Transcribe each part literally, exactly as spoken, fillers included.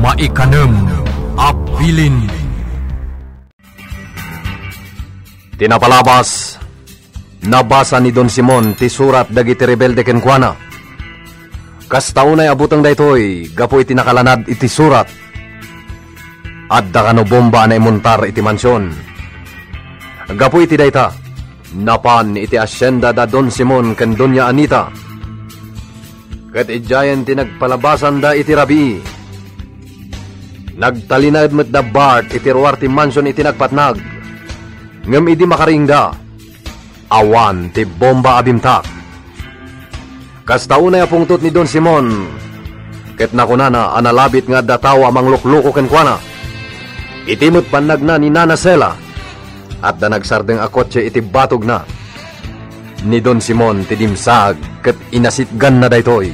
Maikanem a bilin. Ti napalabas, nabasa ni Don Simon ti surat dagiti rebelde kenkuana. Kasta unay a buteng daytoy gapu iti nakalanad iti surat. Adda kano bomba a naimuntar iti mansion. Gapu iti dayta, napan iti asienda da Don Simon ken Doña Anita. Ket idiayen ti nagpalabasanda iti rabii. Nagtalinaed met da Bart iti ruar ti mansion iti nagpatnag. Ngem idi makariingda, awan ti bomba a bimtak. Kasta unay a pungtot ni Don Simon, ket nakunana a nalabit nga adda tao a manglukluko kenkuana. Iti met bannagna ni Nana Sela, adda nagsardeng a kotse iti batogna. Ni Don Simon ti dimsaag ket inasitganna daytoy.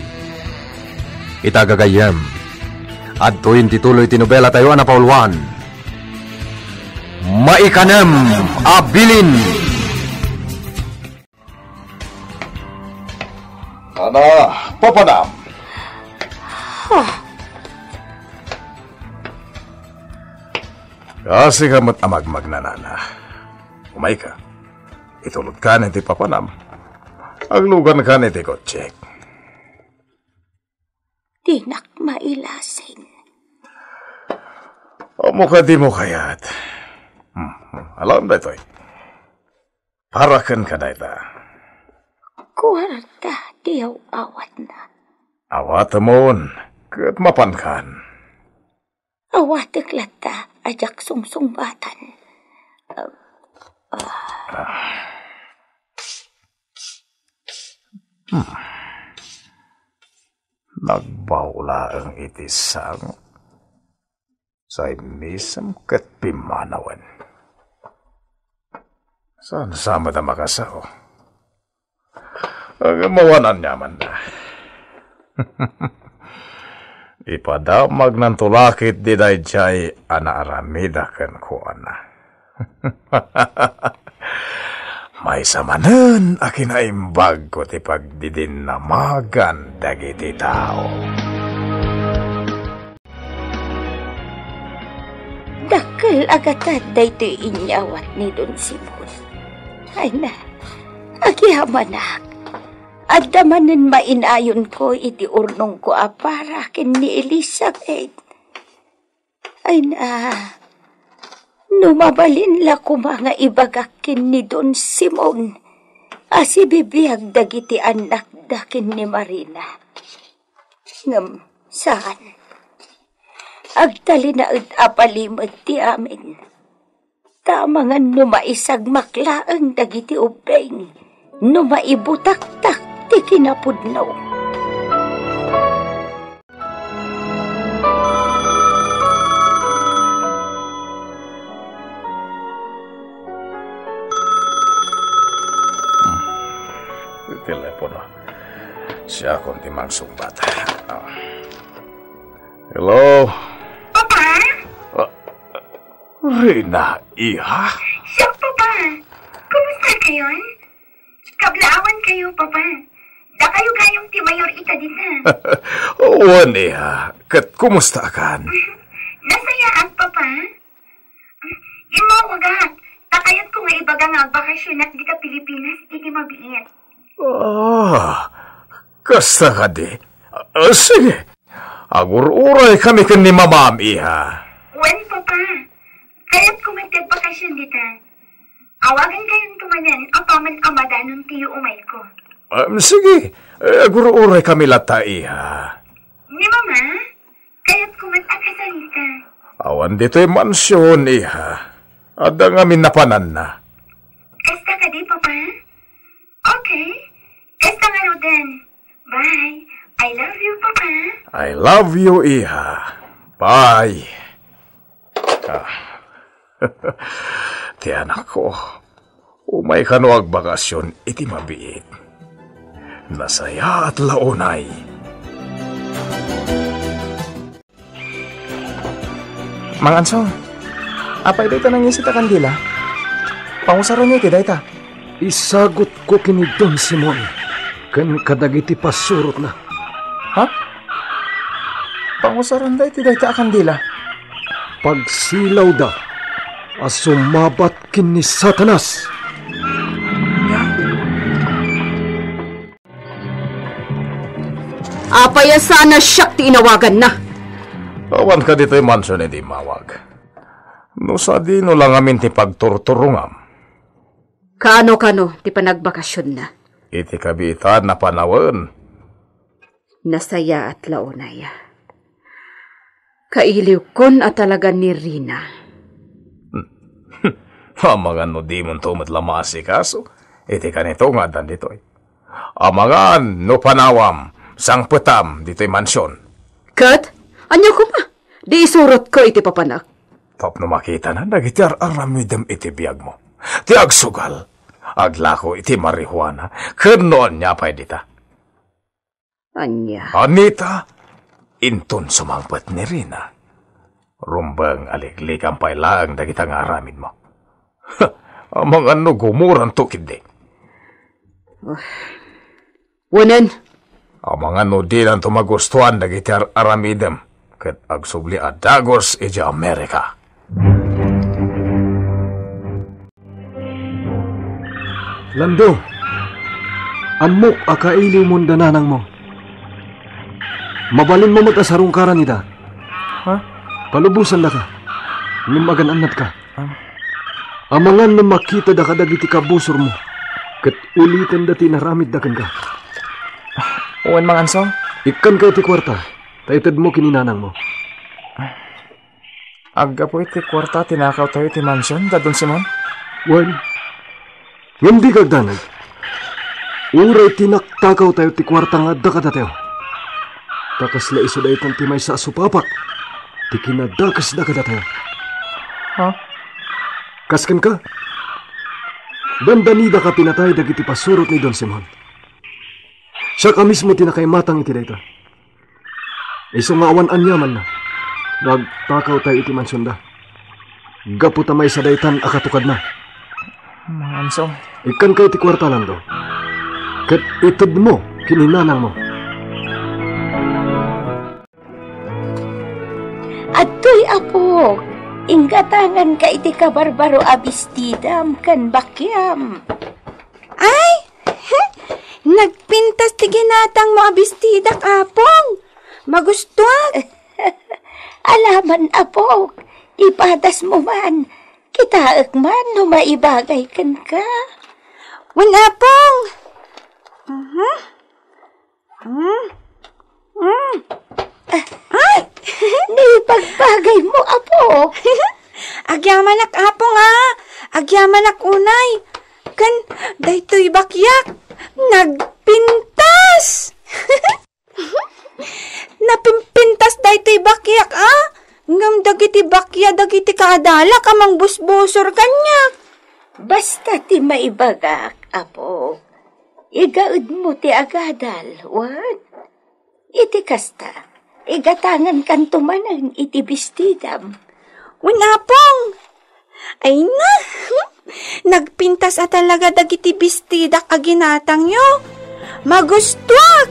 Ita gagayyem, adtoyen ti tuloy ti nobela tayo a napauluan. Maikanem a bilin. Ana, papanam. Kasika met a magmagna, Nana. Umayka. Itulodkan iti papanam. Aglugankan iti kotsek. Dinak mailasin. Ammo kadimo kayat. Hmm, alam daytoy. Para kenka dayta. Kuarta ti aw-awatna. Awatemon, ket mapankan. Awatek latta a diak sungsungbatan. Ah. Hmm. Nagbaw laeng iti sango. Say misem ket pimmanawen. Saan sa met a makasao? Ngem awan aniamanna. Ipadamagnanto la ketdi daydiay a naaramida kenkuana. Maysa manen a kinaimbagko ti pagdidinnamagan dagiti tao. Dakkel a gatad daytoy inyawat ni Don Simon. Ay na, agyamanak. Adda manen mainayonko iti urnongko a para ken ni Elizabeth. Ay na, no mabalin la koma nga ibagak ken ni Don Simon a sibibiag dagiti annakda ken ni Marina. Ngem saan. Agtalinaed a palimed ti amin. Ta amangan no maisagmak laeng dagiti ubbing, no maibutaktak ti kinapudno. Hmm. Telepono. Siakon ti mangsungbat. Ah. Hello? Papa? Ah, Rina, iha? Siak, Papa. Kumusta kayon? Kablaawan kayo, Papa. Dakayo gayam ti mayor ita dita. Wen, iha. Ket kumusta kan? Nasayaat, Papa. Immawagak, ta kayatko nga ibaga nga agbakasionak dita Pilipinas iti mabiit. Ah, kasta kadi? Ah, sige. Agur-uray kami ken ni mamam, iha. Wen, Papa. Kayatko met ti agbakasion dita. Awagan kayonto manen apaman a madanon ti yuumayko. Um, sige. Eh, agur-uray kami latta, iha. Ni Mama? Kayatko met a kasarita. Awan ditoy mansion, iha. Adda ngamin napananna. Kasta kadi, Papa? Okay. Kasta ngaruden. Bye. I love you, Papa. I love you, iha. Bye. Ah. Ti anakko, umay kano agbakasion iti mabiit. Nasayaat la unay. Mang Anso, apay dayta nangisit a kandila? Pangusaranyo iti dayta. Isagutko ken ni Don Simon ken kadagiti pasurotna. Ha? Pausaranda iti dayta a kandila. Pagsilawda a sumabat ken ni Satanas. Apay a saan a siak ti inawaganna? Awan ka ditoy mansion idi immawag. No sadino la ngamin ti pagturturongam. Kano-kano ti panagbakasionna? Iti kabiitan a panawen. Nasayaat la unay. Kailiwkon a talaga ni Rina. Amangan no dimonto met la maasikaso iti kanito nga addan ditoy. Amangan no panawam, sangpetam ditoy mansion. Ket, ania koma? Di isurotko iti papanak. Tapno makitana dagiti ar-aramidem iti biagmo. Ti agsugal, aglako iti marijuana, ken no ania pay dita. Ania? Anita, inton sumangpet ni Rina. Rumbeng a liklikan pay laeng dagita nga aramidmo. Amangan no gumuranto ketdi. Wen, amangan no dinanto magustuan dagiti ar-aramidem ket agsubli a dagus idiay Amerika. Lando, ammok a kailiwmon da nanangmo. Mabalinmo met a sarungkaran ida. Ha? Palubosandaka. Ngem agan-annatka. Ah. Amangan no makitada kadagiti kabusormo, ket ulitenda ti inaramidda kenka. Wen, Mangang Ansong? Ikkanka iti kuarta, ta itedmo ken ni nanangmo. Aggapu iti kuarta tinakawtayo iti mansion, da Don Simon? Wen, ngem dika agdanag. Uray tinaktakawtayo ti kuarta nga adda kadatayo. Ta kasla isu daytan ti maysa a supapak ti kinadakesda kadatayo. Ha? Kas kenka, dandanidaka pinatay dagiti pasurot ni Don Simon. Siak a mismo ti nakaimatang iti dayta. Isu nga awan aniamanna, no agtakawtayo iti mansionda. Gapu ta maysa daytan a katukadna. Mangang Ansong. Ikkanka iti kuarta, Lando. Ket itedmo ken ni nanangmo. Adtoy, Apok, inggatanganka iti kabarbaro a bestidam ken bakiam. Ay! Nagpintas ti ginatangmo a bestidak, Apong. Magustuak. Alaman, Apok, ipadasmo man. Kitaek man no maibagay kenka. Wen, Apong. Mhm. Mm. Mm. Ah, ay! Ni pagbagay mo, Apo. Agyamanak, Apo, nga. Agyamanak unay. Ken daytoy bakiak, nagpintas. Napimpintas daytoy bakiak, a? Ngem dagiti bakia dagiti kaadalak a mangbusbusor kaniak. Basta ti maibagak, Apo. Igaedmo ti agadal, wen? Iti kasta, igatangankanto manen iti bestidam. Wen, Apong! Ay na! Nagpintas a talaga dagiti bestidak a ginatangyo. Magustuak!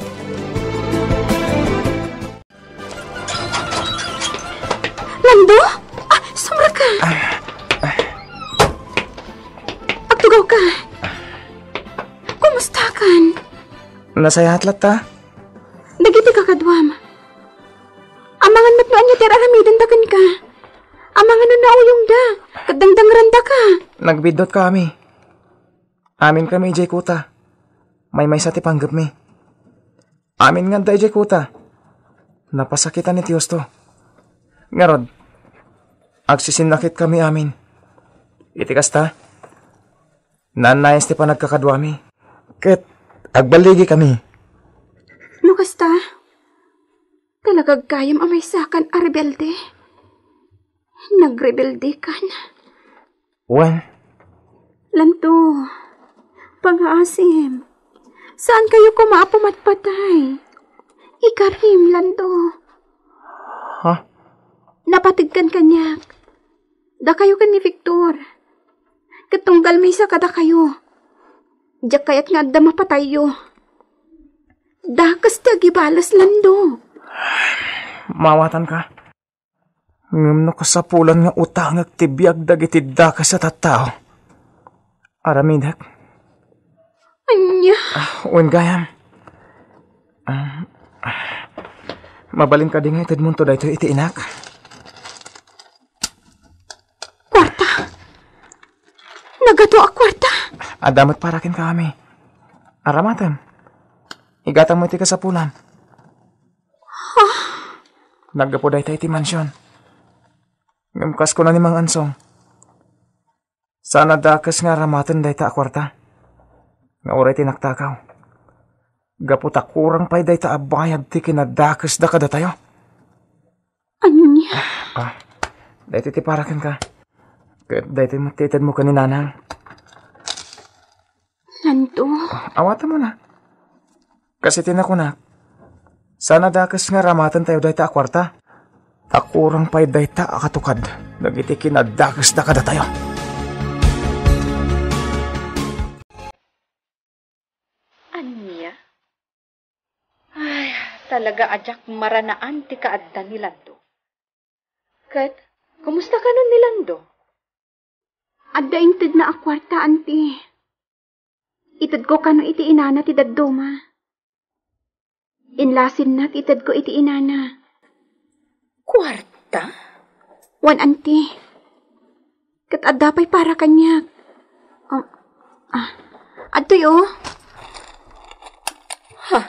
Lando? Ah, sumrek ka! Agtugaw ka! Kumusta kan? Nasayaat latta. Dagiti kakaduam. Amangan met no ania ti ar-aramidenda kenka. Amangan no nauyongda, ket dangdangrandaka. Nagbiddut kami. Amin kami idiay kuta. Maymaysa ti panggepmi. Amin nga adda idiay kuta. Napasakitan ni tiyosto. Ngarud, agsisinnakit kami amin. Iti kasta, naannayas ti panagkakaduami. Ket agballigi kami. No kasta, talaga agkayam a maysakan a rebelde. Nagrebeldekan. Wen. Lando, pangaasim. Saan kayo koma a pumatpatay? Ikarim, Lando. Ha? Napategkan kaniak. Dakayo ken ni Victor. Ket tunggal misa kadakayo. Diak kayat nga adda mapatayyo. Dakes ti agibales, Lando. Maawatanka. Ngem no kasapulan nga utangek ti biag dagiti dakes a tattao, aramidek. Ania? Ah, wen gayam. Ah, ah. Mabalin kadi nga itedmonto daytoy iti inak? Kuarta! Nagadu a kuarta! Adda met para kenka, Ami. Aramatem. Igatangmo iti kasapulan. Naggapu dayta iti mansion. Ngem kas kuna ni Mang Ansong, saan a dakes nga aramaten dayta a kuarta nga uray tinaktakaw. Gapu ta kurang pay dayta a bayad ti kinadakesda kadatayo. Ania? Ah, daytoy ti para kenka. Ket daytoy met ti itedmo ken ni Nanang. Nanto. Awatemon a. Kas iti nakunak, saan a dakes nga aramaten tayo dayta a kuarta. Ta kurang pay dayta a katukad dagiti kinadakesda kadatayo. Ania? Ay, talaga a diak maranaan ti kaadda ni Lando. Ket, kumusta kanon ni Lando? Adda intedna a kuarta, anti. Itedko kano iti inana ti dadduma. Inlasinna ti itedko iti inana. Kuarta? Wen, anti. Ket adda pay para kaniak. Ah, ah, adtoy, oh. Ha?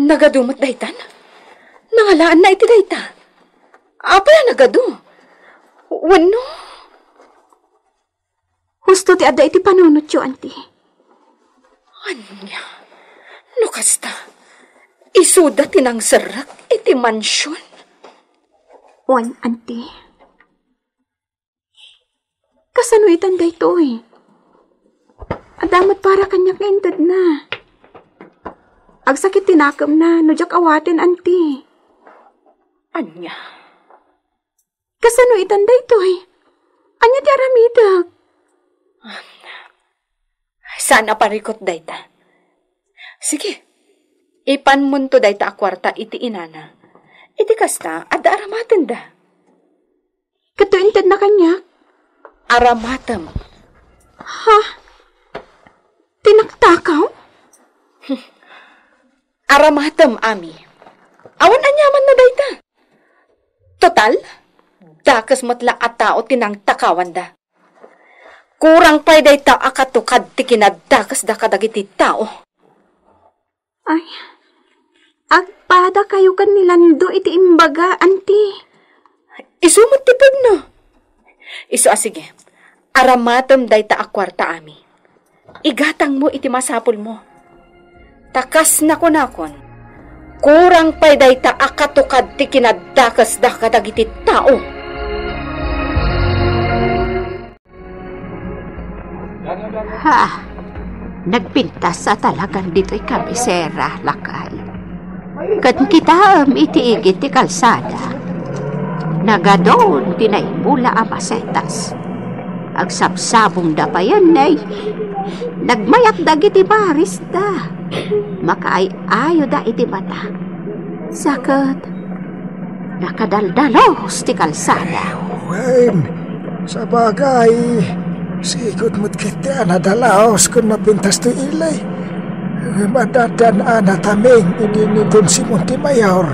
Nagadu met daytan? Nangalaanna iti dayta. Apay a nagadu? Wenno? Husto ti adda iti panunotyo, anti. Ania? No kasta, isuda ti nangserrek iti mansion? Wen, anti. Kasano itan daytoy? Adda met para kaniak nga intedna. Agsakit ti nakemna no diak awaten, anti. Ania? Kasano itan daytoy? Ania ti aramidek? Saan a parikut dayta. Sige, ipanmonto dayta a kuarta iti inana. Iti kasta, adda aramatenda. Kato intedna kaniak? Aramatem. Ha? Tinaktakaw? Aramatem, Ami. Awan aniamanna dayta. Total, dakes met la a tao ti nangtakawanda. Kurang pay dayta a katukad ti kinadakesda kadagiti tao. Ay, agpadakayo ken ni Lando iti imbaga, anti. Isu met ti pudno. Isu a sige, aramatem dayta a kuarta, Ami. Igatangmo iti masapulmo. Ta kas nakunakon, kurang pay dayta a katukad ti kinadakesda kadagiti tao. Ha, nagpintas a talagan ditoy kabisera, lakay. Ket kitaem iti igid ti kalsada. Nagadun ti naimula a masetas. Agsabsabongda payen, ne. Nagmayat dagiti barisda. Makaay-ayoda iti mata. Sa ket, nakadaldalus ti kalsada. Wen, sabagay, sigud met ketdi a nadalaus ken napintas ti ili. Ngem adda a nataming idi ni Don Simon ti Mayor.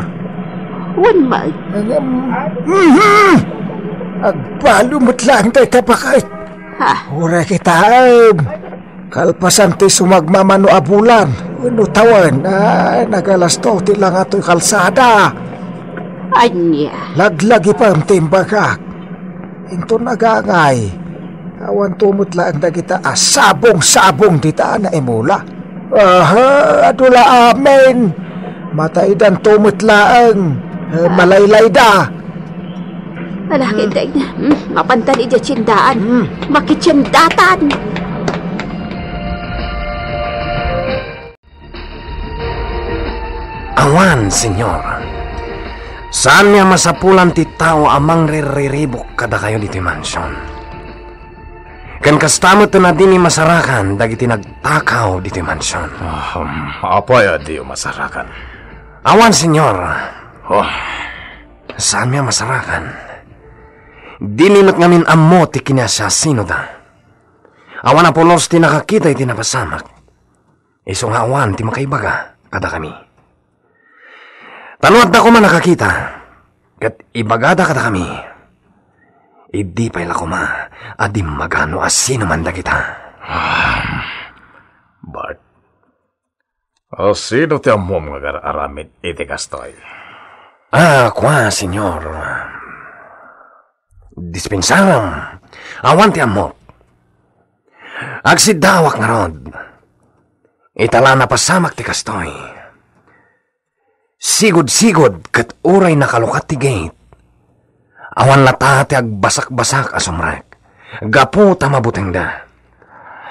Wen met. Ngem, mhm! Agbalu met laeng dayta baket. Ha? Uray kitaem. Kalpasan ti sumagmamano a bulan wenno tawen, ay, nagalasto ti langatoy kalsada. Ania? Laglagipem ti imbagak. Inton agangay, awanto met laeng dagita a sabong-sabong dita a naimula. Aha, adu la amin. Mataidanto met laeng. Eh, malaylayda. Ala, hmm, ketdin. Hmm, mapantan idiay tiendaan. Hmm. Makitiendatan. Awan, Señor. Saan nga masapulan ti tao a mangrirriribuk kadakayo ditoy mansion. Ken kasta met a dini masarakan dagiti nagtakaw ditoy mansion. Ahem, apay a diyo masarakan? Awan, Señor. Oh, saanmi a masarakan. Dimi met ngamin ammo ti kiniasiasinoda. Awan a pulos ti nakakita iti napasamak. Isu nga awan ti makaibaga kadakami. Ta no adda koma nakakita, ket ibagada kadakami, idi pay la koma a dimmaga no asino man dagita. Ah, Bart, a, sino ti ammom nga agar-aramid iti kastoy? Ah, kua, Senyor. Dispensaram, awan ti ammok. Agsiddawak ngarud. Ita la napasamak ti kastoy. Sigud-sigud ket uray nakalukat ti gate, awan latta ti agbasakbasak a sumrek gapu ta mabutengda.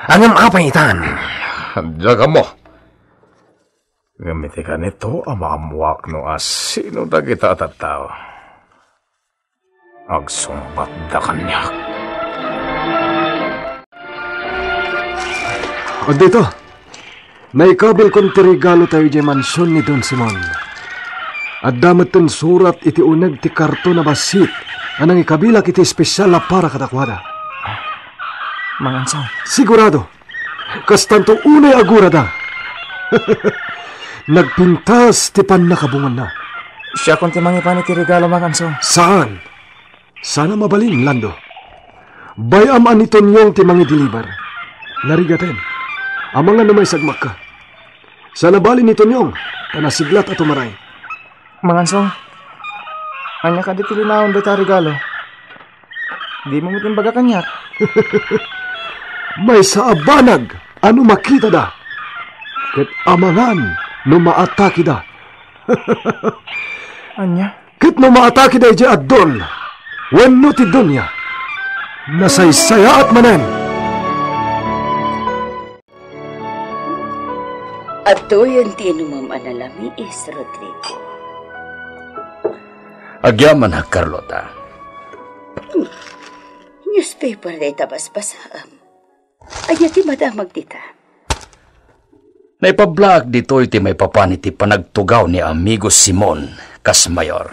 Ngem apay itan? Diak ammo. Ngem iti kanito a maammoak no asino dagita a tattao. Agsungbatda kaniak. Adda ita, naikabilkon ti regalo tayo idiay mansion ni Don Simon. Adda metten surat iti uneg ti karton a bassit a nangikabilak iti espesial a para kadakuada. Manganso. Sigurado. Kastanto unay agurada. Nagpintas ti pannakabunganna. Siakon ti mangipan iti regalo, Manganso. Saan? Sana mabalin, Lando. Bay-am a ni Tonyong ti mangideliver. Narigaten. Amangan no maisagmakka. Sana bali ni Tonyong, ta nasiglat a tumaray. Manganso, ania kadi ti linaon dayta a regalo? Dimo met imbaga kaniak. Maysa a banag a no makitada, ket amangan no maatakida. Ania? Ket no maatakida idiay addon wenno ti dunia, nasaysayaat manen. Adtoyen ti inumem a nalamiis, Rodrigo. Agyamanak, Carlota. Hmm. Newspaper dayta basbasaem. Ania ti madamag dita? Naipablaak ditoy ti maipapan iti panagtugaw ni Amigo Simon kas mayor.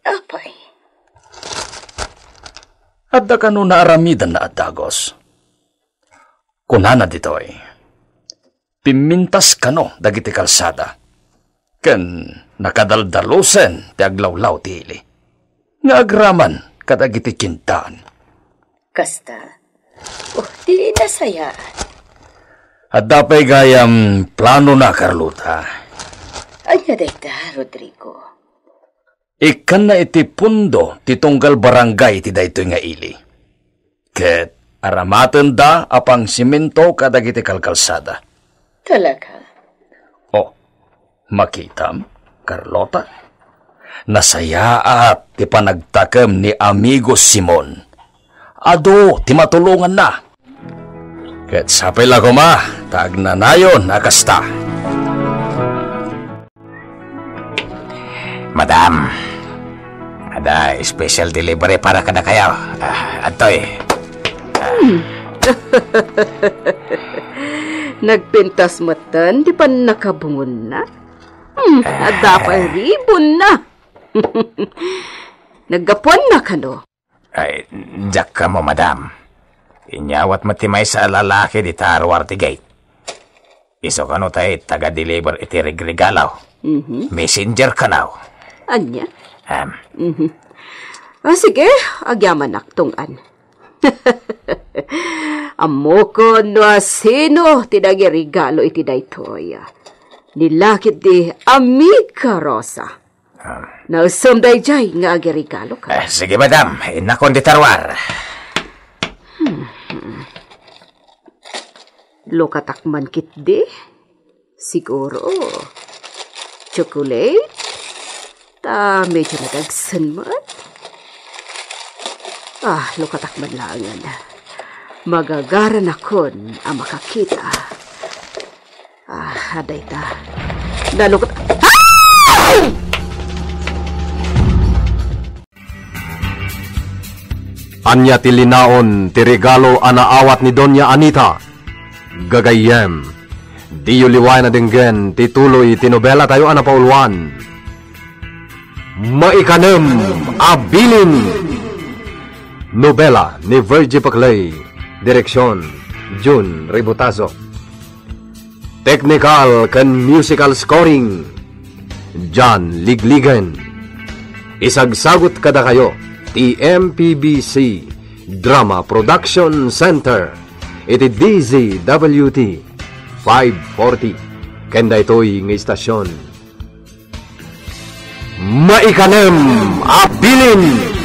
Apay? Adda kano naaramidanna a dagus. Kunana ditoy, pimmintas kano dagiti kalsada, ken nakadaldalusen ti aglawlaw ti ili nga agraman kadagiti kintaan. Kasta? Oh, di nasayaan. Adda pay gayam planona, Carlota. Ania dayta, Rodrigo? Ikkanna iti pundo ti tunggal barangay ti daytoy nga ili. Ket aramatenda a pangsiminto kadagiti kalkalsada. Talaga? Oh, makitam, Carlota? Nasayaat ti panagtakem ni Amigo Simon. Adu ti matulonganna. Ket sapay la koma ta agnanayon a kasta. Madam, adda special delivery para kadakayo. Ah, adtoy. Ah. Hmm. Nagpintas metten ti pannakabungonna. Hmm, adda pay ribonna. Naggapuanna kano? Ay, diak kamo, madam. Inyawat met ti maysa a lalaki dita ruar ti gate. Isu kano tay taga-deliver iti regregalo. Mhm. Messenger kano. Ania? Am. Mhm. Ah, sige, agyamanak, tunggan. Ammokon no asino ti nagregalo iti daytoy. Ni la ketdi, Amiga Rosa. Ah. Nausem daydiay nga agregaloka. Eh, sige, madam. Innakon dita ruar. Hmm. Lukatak man ketdi. Siguro, chocolate? Ta medyo nadagsen met. Ah, lukatak man laengen. Magagaranakon a makakita. Ah, adda ita. Nalukot. Ah! Ania ti linaon ti regalo a naawat ni Doña Anita? Gagayyem, diyo liwayan a denggen ti tuloy ti nobela tayo a napauluan. Maikanem a bilin. Nobela ni Virgie Paclay. Direksyon, Jun Ributazo. Technical ken musical scoring, John Ligligen. Isagsagut kadakayo ti M P B C Drama Production Center iti D Z W T five forty. Ken daytoy nga istasyon, Maikanem a bilin.